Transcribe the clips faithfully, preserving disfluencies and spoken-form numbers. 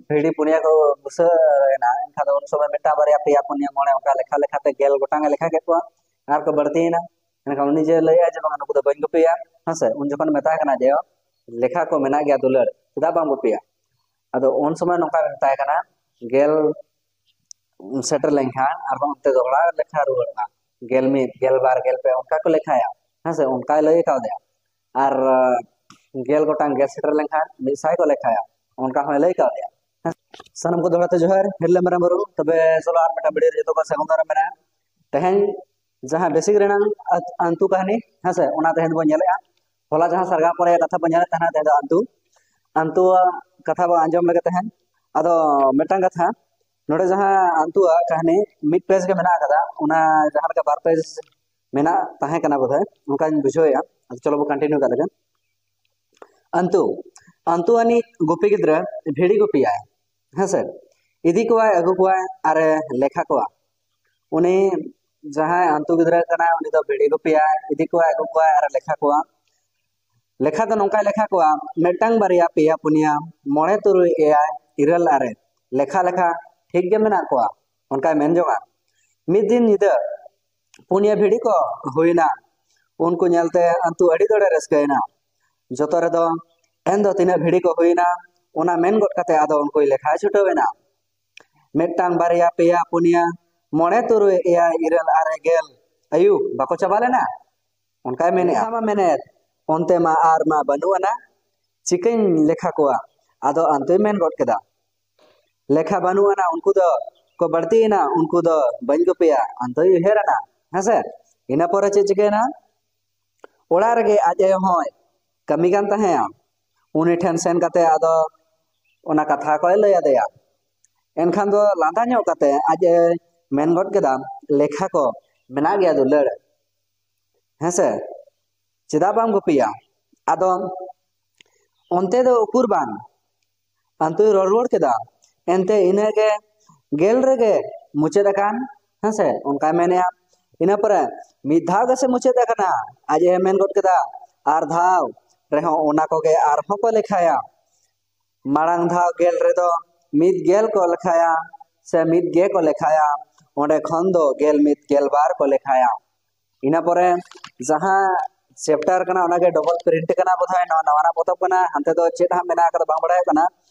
ᱵᱷᱤᱲᱤ ᱯᱩᱱᱭᱟ ᱠᱚ ᱵᱩᱥᱟᱹᱜ ᱮᱱᱟ, ᱮᱱᱠᱷᱟᱱ ᱫᱚ ᱩᱱ ᱥᱚᱢᱚᱭ ᱢᱤᱫᱴᱟᱝ ᱵᱟᱨᱭᱟ ᱯᱮᱭᱟ ᱯᱩᱱᱭᱟ ᱢᱚᱬᱮ ᱚᱱᱠᱟ ᱞᱮᱠᱷᱟ ᱞᱮᱠᱷᱟᱛᱮ ᱜᱮᱞ ᱜᱚᱴᱟᱝ ᱮ ᱞᱮᱠᱷᱟ ᱠᱮᱫ ᱠᱚᱣᱟ ᱟᱨ ᱠᱚ ᱵᱟᱹᱲᱛᱤᱭᱮᱱᱟ᱾ ᱮᱱᱠᱷᱟᱱ ᱩᱱᱤ ᱡᱮ ᱞᱟᱹᱭᱮᱜᱼᱟ ᱡᱮ ᱵᱟᱝ ᱱᱩᱠᱩ ᱫᱚ ᱵᱟᱹᱧ ᱜᱩᱯᱤᱭᱟ, ᱦᱮᱸ ᱥᱮ, ᱩᱱ ᱡᱚᱠᱷᱚᱱ ᱢᱮᱛᱟᱭ ᱠᱟᱱᱟ ᱡᱮ ᱞᱮᱠᱷᱟ ᱠᱚ ᱢᱮᱱᱟᱜ ᱜᱮᱭᱟ ᱫᱩᱞᱟᱹᱲ, ᱪᱮᱫᱟᱜ ᱵᱟᱢ ᱜᱩᱯᱤᱭᱟ? ᱟᱫᱚ ᱩᱱ ᱥᱚᱢᱚᱭ ᱱᱚᱝᱠᱟ ᱢᱮᱛᱟᱭ ᱠᱟᱱᱟ, ᱜᱮᱞ ᱥᱮᱴᱮᱨ ᱞᱮᱱᱠᱷᱟᱱ ᱟᱨᱦᱚᱸ ᱚᱱᱛᱮ ᱫᱚᱦᱲᱟ ᱞᱮᱠᱷᱟ ᱨᱩᱣᱟᱹᱲ ᱢᱟ, ᱜᱮᱞ ᱢᱤᱫ, ᱜᱮᱞ ᱵᱟᱨ, ᱜᱮᱞ ᱯᱮ ᱚᱱᱠᱟ ᱠᱚ ᱞᱮᱠᱷᱟᱭᱟ, ᱦᱮᱸ ᱥᱮ, ᱚᱱᱠᱟᱭ ᱞᱟᱹᱭ ᱠᱟᱣᱫᱮᱭᱟ᱾ ᱟᱨ ᱜᱮᱞ ᱜᱚᱴᱟᱝ ᱜᱮᱞ ᱥᱮᱴᱮᱨ ᱞᱮᱱᱠᱷᱟᱱ ᱢᱤᱫ ᱥᱟᱭ ᱠᱚ ᱞᱮᱠᱷᱟᱭᱟ, ᱚᱱᱠᱟ ᱦᱚᱸᱭ ᱞᱟᱹᱭ ᱠᱟᱣᱫᱮᱭᱟ᱾ ᱥᱟᱱᱟᱢ ᱠᱚ ᱫᱚᱦᱲᱟ ᱛᱮ ᱡᱚᱦᱟᱨ, ᱦᱤᱨᱞᱟᱹ ᱢᱮᱨᱚᱢ ᱵᱩᱨᱩ᱾ ᱛᱚᱵᱮ ᱪᱚᱞᱚ ᱟᱨ ᱢᱤᱫᱴᱟᱝ ᱵᱷᱤᱰᱤᱭᱳ ᱨᱮ ᱡᱚᱛᱚ ᱠᱚ ᱥᱟᱹᱜᱩᱱ ᱫᱟᱨᱟᱢ ᱢᱮᱱᱟᱜᱼᱟ᱾ ᱛᱮᱦᱮᱧ ᱡᱟᱦᱟᱸ ᱵᱮᱥᱤᱠ ᱨᱮᱱᱟᱝ ᱟᱛ-, ᱟᱱᱛᱩ ᱠᱟᱹᱦᱱᱤ, ᱦᱮᱸ ᱥᱮ, ᱚᱱᱟ ᱛᱮᱦᱮᱧ ᱵᱚᱱ ᱧᱮᱞᱮᱜᱼᱟ᱾ ᱦᱚᱞᱟ ᱡᱟᱦᱟᱸ ᱥᱟᱨᱜᱟᱢ ᱯᱚᱨᱮ ᱠᱟᱛᱷᱟ ᱵᱚᱱ ᱧᱮᱞᱮᱫ ᱛᱟᱦᱮᱱᱟ, ᱛᱮᱦᱮᱧ ᱫᱚ ᱟᱱᱛᱩ, ᱟᱱᱛᱩᱣᱟᱜ ᱠᱟᱛᱷᱟ ᱵᱚᱱ ᱟᱸᱡᱚᱢ ᱞᱮᱜᱮ ᱛᱟᱦᱮᱸᱫ᱾ ᱟᱫᱚ ᱢᱤᱫᱴᱟᱝ ᱠᱟᱛᱷᱟ, ᱱᱚᱰᱮ ᱡᱟᱦᱟᱸ ᱟᱱᱛᱩᱣᱟᱜ ᱠᱟᱹᱦᱱᱤ ᱢᱤᱫ ᱯᱮᱡᱽ ᱜᱮ ᱢᱮᱱᱟᱜ ᱟᱠᱟᱫᱟ, ᱚᱱᱟ ᱡᱟᱦᱟᱸ ᱞᱮᱠᱟ ᱵᱟᱨ ᱯᱮᱡᱽ ᱢᱮᱱᱟᱜ ᱛᱟᱦᱮᱸ ᱠᱟᱱᱟ ᱵᱳᱫᱷᱚᱭ, ᱚᱱᱠᱟᱧ ᱵᱩᱡᱷᱟᱹᱣᱮᱫᱼᱟ᱾ ᱟᱫᱚ ᱪᱚᱞᱚ ᱵᱚ ᱠᱚᱱᱴᱤᱱᱤᱭᱩ ᱠᱟᱜ ᱞᱮᱜᱮ᱾ ᱟᱱᱛᱩ, ᱟᱱᱛᱩ ᱟᱹᱱᱤᱡ ᱜᱩᱯᱤ ᱜᱤᱫᱽᱨᱟᱹ ᱵᱷᱤᱲᱤ ᱜᱩᱯᱤᱭᱟᱭ, ᱦᱮᱸᱥᱮ, ᱤᱫᱤ ᱠᱚᱣᱟᱭ, ᱟᱹᱜᱩ ᱠᱚᱣᱟᱭ ᱟᱨᱮ ᱞᱮᱠᱷᱟ ᱠᱚᱣᱟ᱾ ᱩᱱᱤ ᱡᱟᱦᱟᱸᱭ ᱟᱱᱛᱩ ᱜᱤᱫᱽᱨᱟᱹ ᱠᱟᱱᱟᱭ, ᱩᱱᱤ ᱫᱚ ᱵᱷᱤᱲᱤ ᱜᱩᱯᱤᱭᱟᱭ, ᱤᱫᱤ ᱠᱚᱣᱟᱭ, ᱟᱹᱜᱩ ᱠᱚᱣᱟᱭ ᱟᱨᱮ ᱞᱮᱠᱷᱟ ᱠᱚᱣᱟ᱾ ᱞᱮᱠᱷᱟ ᱫᱚ ᱱᱚᱝᱠᱟᱭ ᱞᱮᱠᱷᱟ ᱠᱚᱣᱟ, ᱢᱤᱫᱴᱟᱝ, ᱵᱟᱨᱭᱟ, ᱯᱮᱭᱟ, ᱯᱩᱱᱭᱟ, ᱢᱚᱬᱮ, ᱛᱩᱨᱩᱭ, ᱮᱭᱟᱭ, ᱤᱨᱟᱹᱞ, ᱟᱨᱮ᱾ ᱞᱮᱠᱷᱟ ᱞᱮᱠᱷᱟ ᱴᱷᱤᱠ ᱜᱮ ᱢᱮᱱᱟᱜ ᱠᱚᱣᱟ, ᱚᱱᱠᱟᱭ ᱢᱮᱱ ᱡᱚᱝᱟ᱾ ᱢᱤᱫ ᱫᱤᱱ ᱧᱤᱫᱟᱹ ᱯᱩᱱᱭᱟ ᱵᱷᱤᱲᱤ ᱠᱚ ᱦᱩᱭᱱᱟ᱾ ᱩᱱᱠᱩ ᱧᱮᱞᱛᱮ ᱟᱱᱛᱩ ᱟᱹᱰᱤ ᱡᱳᱨᱮ ᱨᱟᱹᱥᱠᱟᱹᱭᱮᱱᱟ᱾ ᱡᱚᱛᱚ ᱨᱮᱫᱚ ᱮᱱ ᱫᱚ ᱛᱤᱱᱟᱹᱜ ᱵᱷᱤᱲᱤ ᱠᱚ ᱦᱩᱭᱱᱟ, ᱚᱱᱟ ᱢᱮᱱ ᱜᱚᱫ ᱠᱟᱛᱮ ᱟᱫᱚ ᱩᱱᱠᱩᱭ ᱞᱮᱠᱷᱟ ᱪᱷᱩᱴᱟᱹᱣ ᱮᱱᱟ᱾ ᱢᱤᱫᱴᱟᱝ, ᱵᱟᱨᱭᱟ, ᱯᱮᱭᱟ, ᱯᱩᱱᱭᱟ, ᱢᱚᱬᱮ, ᱛᱩᱨᱩᱭ, ᱮᱭᱟᱭ, ᱤᱨᱟᱹᱞ, ᱟᱨᱮ, ᱜᱮᱞ᱾ ᱟᱭᱩ, ᱵᱟᱠᱚ ᱪᱟᱵᱟ ᱞᱮᱱᱟ? ᱚᱱᱠᱟᱭ ᱢᱮᱱᱮᱫᱼᱟ᱾ ᱞᱮᱠᱷᱟ ᱢᱟ ᱢᱮᱱᱮᱫ, ᱚᱱᱛᱮ ᱢᱟ ᱟᱨ ᱢᱟ ᱵᱟᱹᱱᱩᱜ ᱟᱱᱟ, ᱪᱤᱠᱟᱹᱧ ᱞᱮᱠᱷᱟ ᱠᱚᱣᱟ? ᱟᱫᱚ ᱟᱱᱛᱩᱭ ᱢᱮᱱ ᱜᱚᱫ ᱠᱮᱫᱟ, ᱞᱮᱠᱷᱟ ᱵᱟᱹᱱᱩᱜ ᱟᱱᱟ, ᱩᱱᱠᱩ ᱫᱚ ᱠᱚ ᱵᱟᱹᱲᱛᱤᱭᱮᱱᱟ, ᱩᱱᱠᱩ ᱫᱚ ᱵᱟᱹᱧ ᱜᱩᱯᱤᱭᱟ᱾ ᱟᱱᱛᱩᱭ ᱩᱭᱦᱟᱹᱨ ᱟᱱᱟ, ᱦᱮᱸᱥᱮ? ᱤᱱᱟᱹ ᱯᱚᱨᱮ ᱪᱮᱫ ᱪᱤᱠᱟᱹᱭᱮᱱᱟ? ᱚᱲᱟᱜ ᱨᱮᱜᱮ ᱟᱡ ᱟᱭᱳ ᱦᱚᱸᱭ ᱠᱟᱹᱢᱤ ᱠᱟᱱ ᱛᱟᱦᱮᱸᱜᱼᱟ᱾ ᱩᱱᱤ ᱴᱷᱮᱱ ᱥᱮᱱ ᱠᱟᱛᱮ ᱟᱫᱚ ᱚᱱᱟ ᱠᱟᱛᱷᱟ ᱠᱚᱭ ᱞᱟᱹᱭ ᱟᱫᱮᱭᱟ᱾ ᱮᱱᱠᱷᱟᱱ ᱫᱚ ᱞᱟᱸᱫᱟ ᱧᱚᱜ ᱠᱟᱛᱮ ᱟᱡ ᱮ ᱢᱮᱱ ᱜᱚᱫ ᱠᱮᱫᱟ, ᱞᱮᱠᱷᱟ ᱠᱚ ᱢᱮᱱᱟᱜ ᱜᱮᱭᱟ ᱫᱩᱞᱟᱹᱲ, ᱦᱮᱸᱥᱮ, ᱪᱮᱫᱟᱜ ᱵᱟᱢ ᱜᱩᱯᱤᱭᱟ? ᱟᱫᱚ ᱚᱱᱛᱮ ᱫᱚ ᱩᱠᱩᱨ ᱵᱟᱝ, ᱟᱱᱛᱩᱭ ᱨᱚᱲ ᱨᱩᱣᱟᱹᱲ ᱠᱮᱫᱟ᱾ ᱮᱱᱛᱮ ᱤᱱᱟᱹᱜᱮ ᱜᱮᱞ ᱨᱮᱜᱮ ᱢᱩᱪᱟᱹᱫ ᱟᱠᱟᱱ, ᱦᱮᱸᱥᱮ, ᱚᱱᱠᱟᱭ ᱢᱮᱱᱮᱜᱼᱟ᱾ ᱤᱱᱟᱹ ᱯᱚᱨᱮ ᱢᱤᱫ ᱫᱷᱟᱣ ᱜᱮᱥᱮ ᱢᱩᱪᱟᱹᱫ ᱟᱠᱟᱱᱟ, ᱟᱡ ᱮ ᱢᱮᱱ ᱜᱚᱫ ᱠᱮᱫᱟ, ᱟᱨ ᱫᱷᱟᱣ ᱨᱮᱦᱚᱸ ᱚᱱᱟ ᱠᱚᱜᱮ ᱟᱨᱦᱚᱸ ᱠᱚ ᱞᱮᱠᱷᱟᱭᱟ᱾ ᱢᱟᱲᱟᱝ ᱫᱷᱟᱣ ᱜᱮᱞ ᱨᱮᱫᱚ ᱢᱤᱫ ᱜᱮᱞ ᱠᱚ ᱞᱮᱠᱷᱟᱭᱟ ᱥᱮ ᱢᱤᱫ ᱜᱮ ᱠᱚ ᱞᱮᱠᱷᱟᱭᱟ, ᱚᱸᱰᱮ ᱠᱷᱚᱱ ᱫᱚ ᱜᱮᱞ ᱢᱤᱫ ᱜᱮᱞ ᱵᱟᱨ ᱠᱚ ᱞᱮᱠᱷᱟᱭᱟ᱾ ᱤᱱᱟᱹ ᱯᱚᱨᱮ ᱡᱟᱦᱟᱸ ᱪᱮᱯᱴᱟᱨ ᱠᱟᱱᱟ ᱚᱱᱟᱜᱮ ᱰᱚᱵᱚᱞ ᱯᱨᱤᱱᱴ ᱠᱟᱱᱟ ᱵᱳᱫᱷᱚᱭ, ᱱᱚᱣᱟ ᱱᱟᱣᱟᱱᱟᱜ ᱯᱚᱛᱚᱵ ᱠᱟᱱᱟ, ᱦᱟᱱᱛᱮ ᱫᱚ ᱪᱮᱫ ᱦᱟᱸᱜ ᱢᱮᱱᱟᱜ ᱟᱠᱟᱫᱟ ᱵᱟᱝ ᱵᱟᱲᱟᱭᱚᱜ ᱠᱟᱱᱟ,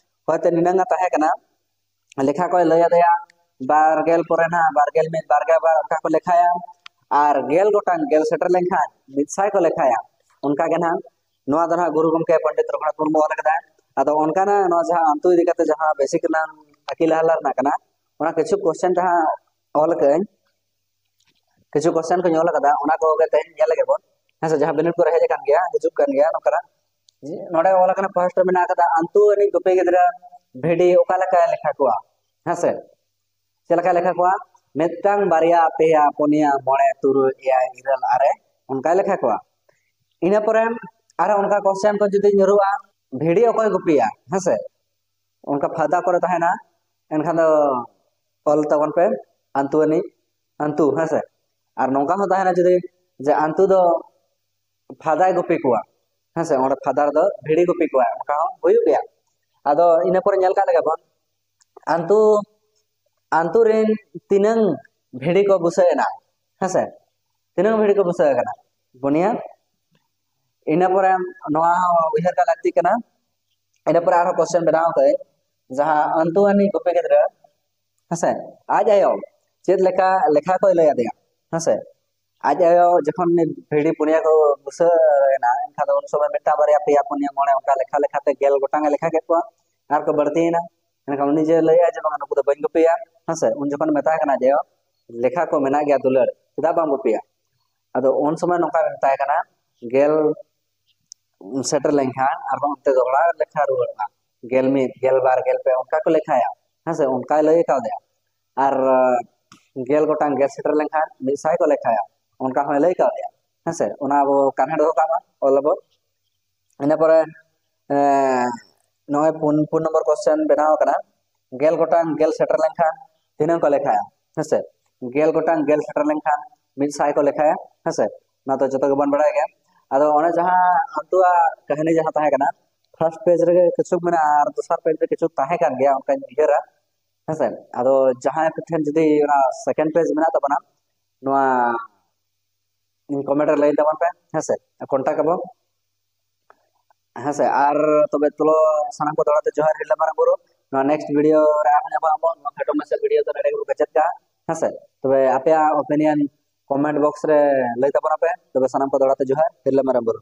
ᱦᱚᱭᱛᱳ ᱱᱤᱱᱟᱹᱝ ᱟ ᱛᱟᱦᱮᱸ ᱠᱟᱱᱟ᱾ ᱞᱮᱠᱷᱟ ᱠᱚᱭ ᱞᱟᱹᱭ ᱟᱫᱮᱭᱟ, ᱵᱟᱨ ᱜᱮᱞ ᱯᱚᱨᱮ ᱱᱟᱦᱟᱜ ᱵᱟᱨ ᱜᱮᱞ ᱢᱤᱫ, ᱵᱟᱨ ᱜᱮᱞ ᱵᱟᱨ ᱚᱱᱠᱟ ᱠᱚ ᱞᱮᱠᱷᱟᱭᱟ, ᱟᱨ ᱜᱮᱞ ᱜᱚᱴᱟᱝ ᱜᱮᱞ ᱥᱮᱴᱮᱨ ᱞᱮᱱᱠᱷᱟᱱ ᱢᱤᱫ ᱥᱟᱭ ᱠᱚ ᱞᱮᱠᱷᱟᱭᱟ᱾ ᱚᱱᱠᱟ ᱜᱮ ᱱᱟᱦᱟᱜ ᱱᱚᱣᱟ ᱫᱚ ᱱᱟᱦᱟᱜ ᱜᱩᱨᱩ ᱜᱚᱢᱠᱮ ᱯᱚᱱᱰᱤᱛ ᱨᱚᱜᱷᱩᱱᱟᱛᱷ ᱢᱩᱨᱢᱩ ᱚᱞ ᱠᱟᱫᱟᱭ᱾ ᱟᱫᱚ ᱚᱱᱠᱟᱱᱟᱜ ᱱᱚᱣᱟ ᱡᱟᱦᱟᱸ ᱟᱱᱛᱩ ᱤᱫᱤ ᱠᱟᱛᱮ ᱡᱟᱦᱟᱸ ᱵᱮᱥᱤᱠ ᱨᱮᱱᱟᱜ ᱟᱹᱠᱤᱞ ᱟᱦᱞᱟ ᱨᱮᱱᱟᱜ ᱠᱟᱱᱟ, ᱚᱱᱟ ᱠᱤᱪᱷᱩ ᱠᱚᱥᱪᱮᱱ ᱡᱟᱦᱟᱸ ᱚᱞ ᱠᱟᱜ ᱟᱹᱧ, ᱠᱤᱪᱷᱩ ᱠᱚᱥᱪᱮᱱ ᱠᱚᱧ ᱚᱞ ᱠᱟᱫᱟ, ᱚᱱᱟ ᱠᱚᱜᱮ ᱛᱮᱦᱮᱧ ᱧᱮᱞ ᱞᱮᱜᱮ ᱵᱚᱱ᱾ ᱦᱮᱸ ᱥᱮ, ᱡᱟᱦᱟᱸ ᱵᱤᱱᱤᱰ ᱠᱚᱨᱮ ᱦᱮᱡ ᱟᱠᱟᱱ ᱜᱮᱭᱟ, ᱦᱤᱡᱩᱜ ᱠᱟᱱ ᱜᱮᱭᱟ ᱱᱚᱝᱠᱟᱱᱟᱜ᱾ ᱱᱚᱰᱮ ᱚᱞ ᱟᱠᱟᱱᱟ, ᱯᱷᱟᱥᱴ ᱨᱮ ᱢᱮᱱᱟᱜ ᱟᱠᱟᱫᱟ, ᱟᱱᱛᱩ ᱟᱹᱱᱤᱡ ᱜᱩᱯᱤ ᱜᱤᱫᱽᱨᱟᱹ ᱵᱷᱤᱰᱤ ᱚᱠᱟ ᱞᱮᱠᱟᱭ ᱞᱮᱠᱷᱟ ᱠᱚᱣᱟ? ᱦᱮᱸ ᱥᱮ, ᱪᱮᱫ ᱞᱮᱠᱟᱭ ᱞᱮᱠᱷᱟ ᱠᱚᱣᱟ? ᱢᱤᱫᱴᱟᱝ, ᱵᱟᱨᱭᱟ, ᱯᱮᱭᱟ, ᱯᱩᱱᱭᱟ, ᱢᱚᱬᱮ, ᱛᱩᱨᱩᱭ, ᱮᱭᱟᱭ, ᱤᱨᱟᱹᱞ, ᱟᱨᱮ, ᱚᱱᱠᱟᱭ ᱞᱮᱠᱷᱟ ᱠᱚᱣᱟ᱾ ᱤᱱᱟᱹ ᱯᱚᱨᱮ ᱟᱨᱦᱚᱸ ᱚᱱᱠᱟ ᱠᱚᱥᱪᱮᱱ ᱠᱚ ᱡᱩᱫᱤ ᱧᱩᱨᱩᱜᱼᱟ, ᱵᱷᱤᱰᱤ ᱚᱠᱚᱭ ᱜᱩᱯᱤᱭᱟ? ᱦᱮᱸ ᱥᱮ, ᱚᱱᱠᱟ ᱯᱷᱟᱭᱫᱟ ᱠᱚᱨᱮ ᱛᱟᱦᱮᱱᱟ, ᱮᱱᱠᱷᱟᱱ ᱫᱚ ᱚᱞ ᱛᱟᱵᱚᱱ ᱯᱮ ᱟᱱᱛᱩ ᱟᱹᱱᱤᱡ, ᱟᱱᱛᱩ, ᱦᱮᱸ ᱥᱮ᱾ ᱟᱨ ᱱᱚᱝᱠᱟ ᱦᱚᱸ ᱛᱟᱦᱮᱱᱟ ᱡᱩᱫᱤ, ᱡᱮ ᱟᱱᱛᱩ ᱫᱚ ᱯᱷᱟᱫᱟᱭ ᱜᱩᱯᱤ ᱠᱚᱣᱟ, ᱦᱮᱸ ᱥᱮ, ᱚᱸᱰᱮ ᱯᱷᱟᱫᱟ ᱨᱮᱫᱚ ᱵᱷᱤᱲᱤ ᱜᱩᱯᱤ ᱠᱚᱣᱟ, ᱚᱱᱠᱟ ᱦᱚᱸ ᱦᱩᱭᱩᱜ ᱜᱮᱭᱟ᱾ ᱟᱫᱚ ᱤᱱᱟᱹ ᱯᱚᱨᱮ ᱧᱮᱞ ᱠᱟᱜ ᱞᱮᱜᱮ ᱵᱚᱱ, ᱟᱱᱛᱩ, ᱟᱱᱛᱩ ᱨᱮᱱ ᱛᱤᱱᱟᱹᱝ ᱵᱷᱤᱲᱤ ᱠᱚ ᱵᱩᱥᱟᱹᱜ ᱮᱱᱟ, ᱦᱮᱸ ᱥᱮ, ᱛᱤᱱᱟᱹᱝ ᱵᱷᱤᱲᱤ ᱠᱚ ᱵᱩᱥᱟᱹᱜ ᱟᱠᱟᱱᱟ? ᱯᱩᱱᱭᱟ᱾ ᱤᱱᱟᱹ ᱯᱚᱨᱮ ᱱᱚᱣᱟ ᱦᱚᱸ ᱩᱭᱦᱟᱹᱨ ᱠᱟᱜ ᱞᱟᱹᱠᱛᱤᱜ ᱠᱟᱱᱟ᱾ ᱤᱱᱟᱹ ᱯᱚᱨᱮ ᱟᱨᱦᱚᱸ ᱠᱚᱥᱪᱮᱱ ᱵᱮᱱᱟᱣ ᱠᱟᱜ ᱟᱹᱧ, ᱡᱟᱦᱟᱸ ᱟᱱᱛᱩ ᱟᱹᱱᱤᱡ ᱜᱩᱯᱤ ᱜᱤᱫᱽᱨᱟᱹ, ᱦᱮᱸᱥᱮ, ᱟᱡ ᱟᱭᱳ ᱪᱮᱫ ᱞᱮᱠᱟ ᱞᱮᱠᱷᱟ ᱠᱚᱭ ᱞᱟᱹᱭ ᱟᱫᱮᱭᱟ? ᱦᱮᱸᱥᱮ, ᱟᱡ ᱟᱭᱳ ᱡᱚᱠᱷᱚᱱ ᱩᱱᱤ ᱵᱷᱤᱲᱤ ᱯᱩᱱᱭᱟ ᱠᱚ ᱵᱩᱥᱟᱹᱜ ᱮᱱᱟ, ᱮᱱᱠᱷᱟᱱ ᱫᱚ ᱩᱱ ᱥᱚᱢᱚᱭ ᱢᱤᱫᱴᱟᱝ, ᱵᱟᱨᱭᱟ, ᱯᱮᱭᱟ, ᱯᱩᱱᱭᱟ, ᱢᱚᱬᱮ, ᱚᱱᱠᱟ ᱞᱮᱠᱷᱟ ᱞᱮᱠᱷᱟᱛᱮ ᱜᱮᱞ ᱜᱚᱴᱟᱝ ᱮ ᱞᱮᱠᱷᱟ ᱠᱮᱫ ᱠᱚᱣᱟ, ᱟᱨ ᱠᱚ ᱵᱟᱹᱲᱛᱤᱭᱮᱱᱟ᱾ ᱮᱱᱠᱷᱟᱱ ᱩᱱᱤ ᱡᱮ ᱞᱟᱹᱭᱮᱜᱼᱟ ᱡᱮ, "ᱵᱟᱝ, ᱱᱩᱠᱩ ᱫᱚ ᱵᱟᱹᱧ ᱜᱩᱯᱤᱭᱟ", ᱦᱮᱸᱥᱮ, ᱩᱱ ᱡᱚᱠᱷᱚᱱ ᱢᱮᱛᱟᱭ ᱠᱟᱱᱟ ᱡᱮ, "ᱞᱮᱠᱷᱟ ᱠᱚ ᱢᱮᱱᱟᱜ ᱜᱮᱭᱟ ᱫᱩᱞᱟᱹᱲ, ᱪᱮᱫᱟᱜ ᱵᱟᱢ ᱜᱩᱯᱤᱭᱟ?" ᱟᱫᱚ ᱩᱱ ᱥᱚᱢᱚᱭ ᱱᱚᱝᱠᱟ ᱢᱮᱛᱟᱭ ᱠᱟᱱᱟ, ᱜᱮᱞ ᱥᱮᱴᱮᱨ ᱞᱮᱱᱠᱷᱟᱱ ᱟᱨᱦᱚᱸ ᱚᱱᱛᱮ ᱫᱚᱦᱲᱟ ᱞᱮᱠᱷᱟ ᱨᱩᱣᱟᱹᱲᱚᱜᱼᱟ᱾ ᱜᱮᱞ ᱢᱤᱫ, ᱜᱮᱞ ᱵᱟᱨ, ᱜᱮᱞ ᱯᱮ ᱚᱱᱠᱟ ᱠᱚ ᱞᱮᱠᱷᱟᱭᱟ᱾ ᱦᱮᱸ ᱥᱮ, ᱚᱱᱠᱟᱭ ᱞᱟᱹᱭ ᱠᱟᱣᱫᱮᱭᱟ᱾ ᱟᱨ, ᱟᱸ, ᱜᱮᱞ ᱜᱚᱴᱟᱝ ᱜᱮᱞ ᱥᱮᱴᱮᱨ ᱞᱮᱱᱠᱷᱟᱱ ᱢᱤᱫ ᱥᱟᱭ ᱠᱚ ᱞᱮᱠᱷᱟᱭᱟ, ᱚᱱᱠᱟ ᱦᱚᱸᱭ ᱞᱟᱹᱭ ᱠᱟᱣᱫᱮᱭᱟ᱾ ᱦᱮᱸ ᱥᱮ, ᱚᱱᱟ ᱟᱵᱚ ᱠᱟᱨᱦᱮᱲ ᱫᱚᱦᱚ ᱠᱟᱜ ᱢᱟ, ᱚᱞ ᱟᱵᱚ᱾ ᱤᱱᱟᱹ ᱯᱚᱨᱮ, ᱮᱸ, ᱱᱚᱜᱼᱚᱭ ᱯᱩᱱ, ᱯᱩᱱ ᱱᱚᱢᱵᱚᱨ ᱠᱚᱥᱪᱮᱱ ᱵᱮᱱᱟᱣ ᱟᱠᱟᱱᱟ, ᱜᱮᱞ ᱜᱚᱴᱟᱝ ᱜᱮᱞ ᱥᱮᱴᱮᱨ ᱞᱮᱱᱠᱷᱟᱱ ᱛᱤᱱᱟᱹᱝ ᱠᱚ ᱞᱮᱠᱷᱟᱭᱟ? ᱦᱮᱸ ᱥᱮ, ᱜᱮᱞ ᱜᱚᱴᱟᱝ ᱜᱮᱞ ᱥᱮᱴᱮᱨ ᱞᱮᱱᱠᱷᱟᱱ ᱢᱤᱫ ᱥᱟᱭ ᱠᱚ ᱞᱮᱠᱷᱟᱭᱟ᱾ ᱦᱮᱸ ᱥᱮ, ᱚᱱᱟ ᱫᱚ ᱡᱚᱛᱚ ᱜᱮᱵᱚᱱ ᱵᱟᱲᱟᱭ ᱜᱮᱭᱟ᱾ ᱟᱫᱚ ᱚᱱᱮ ᱡᱟᱦᱟᱸ ᱟᱱᱛᱩᱣᱟᱜ ᱠᱟᱹᱦᱱᱤ ᱡᱟᱦᱟᱸ ᱛᱟᱦᱮᱸ ᱠᱟᱱᱟ, first page ᱨᱮᱜᱮ ᱠᱤᱪᱷᱩ ᱢᱮᱱᱟᱜᱼᱟ ᱟᱨ ᱫᱚᱥᱟᱨ page ᱨᱮ ᱠᱤᱪᱷᱩ ᱛᱟᱦᱮᱸ ᱠᱟᱱ ᱜᱮᱭᱟ ᱚᱱᱠᱟᱧ ᱩᱭᱦᱟᱹᱨᱟ᱾ ᱦᱮᱸᱥᱮ, ᱟᱫᱚ ᱡᱟᱦᱟᱸᱭ ᱠᱚ ᱴᱷᱮᱱ ᱡᱩᱫᱤ ᱚᱱᱟ second page ᱢᱮᱱᱟᱜ ᱛᱟᱵᱚᱱᱟ, ᱱᱚᱣᱟ comment ᱨᱮ ᱞᱟᱹᱭ ᱛᱟᱵᱚᱱ ᱯᱮ᱾ ᱦᱮᱸᱥᱮ, contact ᱟᱵᱚ᱾ ᱦᱮᱸᱥᱮ, ᱟᱨ ᱛᱚᱵᱮ ᱪᱚᱞᱚ, ᱥᱟᱱᱟᱢ ᱠᱚ ᱫᱚᱦᱲᱟ ᱛᱮ ᱡᱚᱦᱟᱨ, ᱦᱤᱨᱞᱟᱹ ᱢᱟᱨᱟᱝ ᱵᱩᱨᱩ᱾ ᱱᱚᱣᱟ next video ᱨᱮ ᱟᱨᱦᱚᱸ ᱧᱟᱯᱟᱢ ᱟᱵᱚᱱ᱾ ᱱᱚᱣᱟ ᱠᱷᱟᱴᱚ ᱢᱟᱪᱷᱟ video ᱫᱚ ᱱᱚᱰᱮ ᱜᱮᱵᱚᱱ ᱠᱮᱪᱮᱫ ᱠᱟᱜᱼᱟ᱾ ᱦᱮᱸᱥᱮ, ᱛᱚᱵᱮ ᱟᱯᱮᱭᱟᱜ opinion comment box ᱨᱮ ᱞᱟᱹᱭ ᱛᱟᱵᱚᱱ ᱟᱯᱮ᱾ ᱛᱚᱵᱮ ᱥᱟᱱᱟᱢ ᱠᱚ ᱫᱚᱦᱲᱟ ᱛᱮ ᱡᱚᱦᱟᱨ, ᱦᱤᱨᱞᱟᱹ ᱢᱟᱨᱟᱝ ᱵᱩᱨᱩ᱾